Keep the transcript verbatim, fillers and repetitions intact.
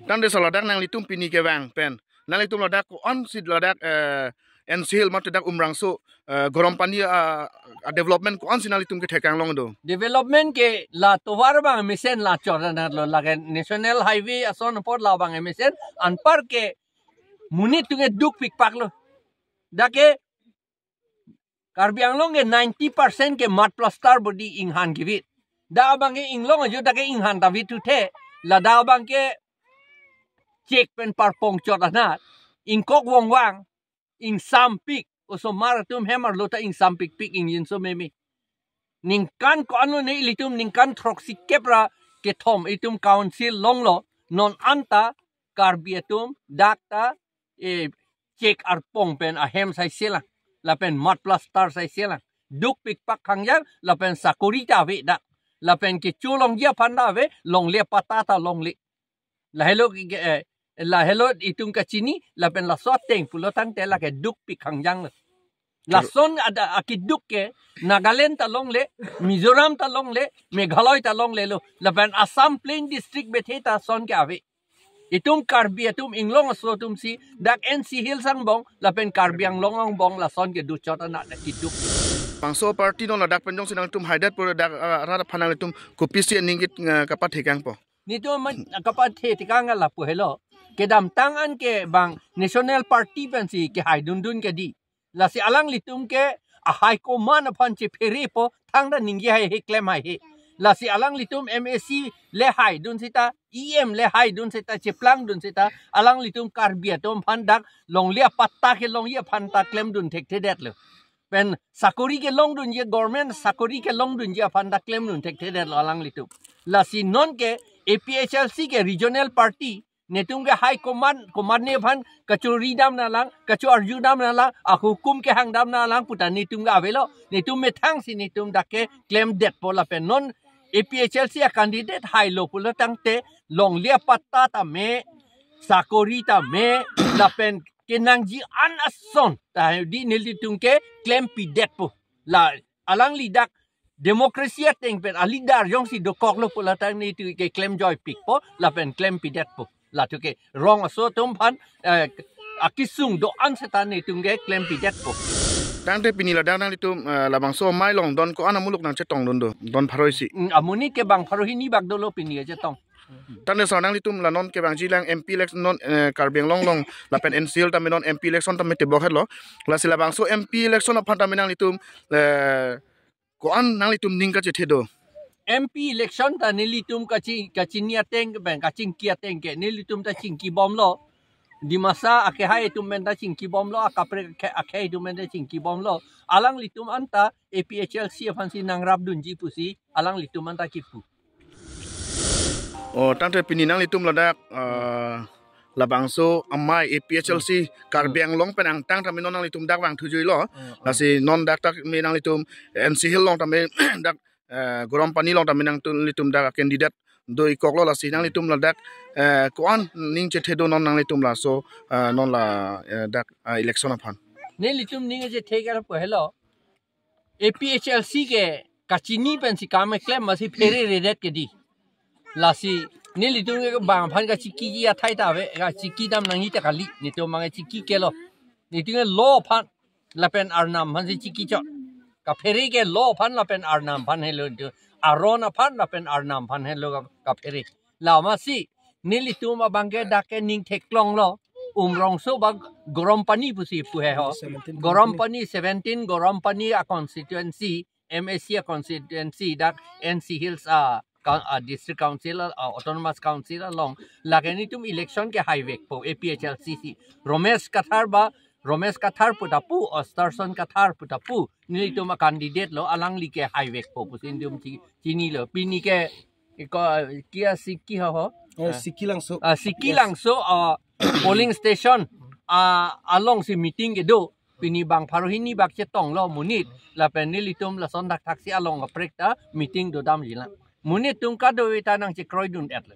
Tangte sir, ladak nanglitum pini kevang pen, nanglitum ladak ko-an si ladak, eh, N C Hill mate dak Umrangso, eh, Garampani, ah, ah, development ko-an si nanglitum kethek kanglong do? Development ke la tovar abang mesen la chor na lo, lake National Highway ason apot labang mesen, anpar ke monit atum ke dukpikpak lo. Dak ke Karbi Anglong ke ninety percent ke mud plaster bodi inghan kevit. Dak abang ke inglong ajo dak ke inghan ta vit thu the. Ladak abang ke chek pen parpong chot anat. Ingkok vongvang, ingsampik, osomar atum hem arlo ta ingsampikpik, ingjinso meme. Ningkan ko-an lo ne ilitum, ningkan throksi kep ra kethom itum council longlo, non anta Karbi atum dak ta, eh, chek arpong pen ahem saise lang, lapen mud plaster saise lang. Dukpikpak khangjang, lapen sakori ta ave dak, lapen kecho longji aphan ta ave, longle apatta ta longle. Lahelo ke, eh, lahelo itum kachini, lapen laso ateng pulo tangte lake dukpik khangjang lo. Lason ada akeduk ke Nagaland ta longle, Mizoram ta longle, Meghalaya ta longle lo, lapen Assam Plain District bethe ta ason ke ave. Itum Karbi atum inglong aso atum si dak N C Hills angbong lapen Karbi Anglong angbong lason kedo chot anat keduk. Bangso party non ladak pen jongsi nangtum haidet pura dak, ah, rat aphan nanglitum kopisi aning ke, ah, kapathe kangpo? Netum ma kapathe tekang lapu helo. Kedamtang an ke bang National Party pensi kehaidundun kedi. Lasi alanglitum ke a high command aphan chepherepo, thangta ningje haihe, klem haihe. Lasi alanglitum M A C le haidun seta, E M le haidun seta, cheplangdun seta, alanglitum Karbi atum aphan dak longle apatta kelongji aphan ta klemdun thekthedetlo. Pen sakori kelongdunji, government sakori kelongdunji aphan ta klemdun thekthedetlo alanglitum. Lasi non ke A P H L C ke regional party, netum ke high command, command ne aphan kachoridam nanglang, kachoarjudam nanglang, ahukum kehangdam nanglang puta netum ke avelo. Netum methang si netum dak ke klemdetpo lapen non A P H L C a candidate hailo pulo tangte longle apatta ta me, sakori ta me, lapen kenangji an ason ta di nelitum ke klempidetpo. La alangli dak democracy ateng pen a leader jongsi dokoklo pulo tangte netum ke klemjoipikpo lapen klempidetpo. Latum ke rong aso atum aphan, eh, akesung do-an seta netum ke klempidetpo. Tangte pini ladak nanglitum, eh, labangso amei along don ko-an amuluk nangchetongdun do, don pharo isi? Mm, amonit ke bang pharo hini bak dolo pini kachetong. Tangte sir, nanglitum la non kevangji lang M P election non, eh, Karbi Anglong along lapen N C Hill tame non M P election tame tebok hetlo. Lasi labangso M P election aphan tame nanglitum, eh, ko-an nanglitum ning kachethe do? M P election ta nelitum kachi-, kachini ateng ke pen, kachingki ateng ke nelitum ta chingkibomlo. Dimasa akehai atum pen ta chingkibomlo, akaprek akhe-, akhei atum pen ta chingkibomlo. Alanglitum anta A P H L C aphansi nangrapdunji pusi alanglitum anta kipu. Oh, tangte pini nanglitum ladak, ah, labangso amei A P H L C Karbi Anglong pen angtang tame non nanglitum dak vangthujuilo. Hmm, hmm. Lasi non dak tame nanglitum N C Hill along tame dak, eh, Garampani along tame nanglitum dak candidate do-ikoklo, lasi nanglitum ladak, eh, ko-an ning chethe do non nanglitum laso, eh, non la, eh, dak, eh, election aphan? Nelitum ning chethe ke lapu helo. A P H L C ke kachini pensi kam keklem masi phereredet kedi. Lasi nelitum ke bang aphan kachikiji athai ta ave, kachikidam nangji ta kali, netum mang chikikelo. Netum ke law aphan lapen arnam aphansi chikichot. Kaphere ke law aphan lapen arnam aphan helo netum. Aron aphan lapen arnam aphan helo ka-, kaphere. Lamasi nelitum abang ke dak ke ning theklonglo. Umrongso ba Garampani pusi pu he ho. Seventeen Garampani, seventeen Garampani a constituency, M A C a constituency, dak N C Hills a, ka-, a district council, a autonomous council along lake netum election ke haivekpo A P H L C si. Romesh Kathar ba, Romesh Kathar puta pu, Osterson Kathar puta pu, nelitum a candidate lo, alangli ke haivekpo pusi netum chi-, chinilo. Pini ke, ko, kia Siki ho ho? Eh, Siki Langso. Ah, Siki Langso, ah, polling station, ah, alongsi meeting kedo. Pini bang pharo hini bak chetonglo monit. Lapen nelitum lason thakthak si along kaprek ta meeting dodamji lang. Monit atum kadokave ta nangchekroidun-etlo.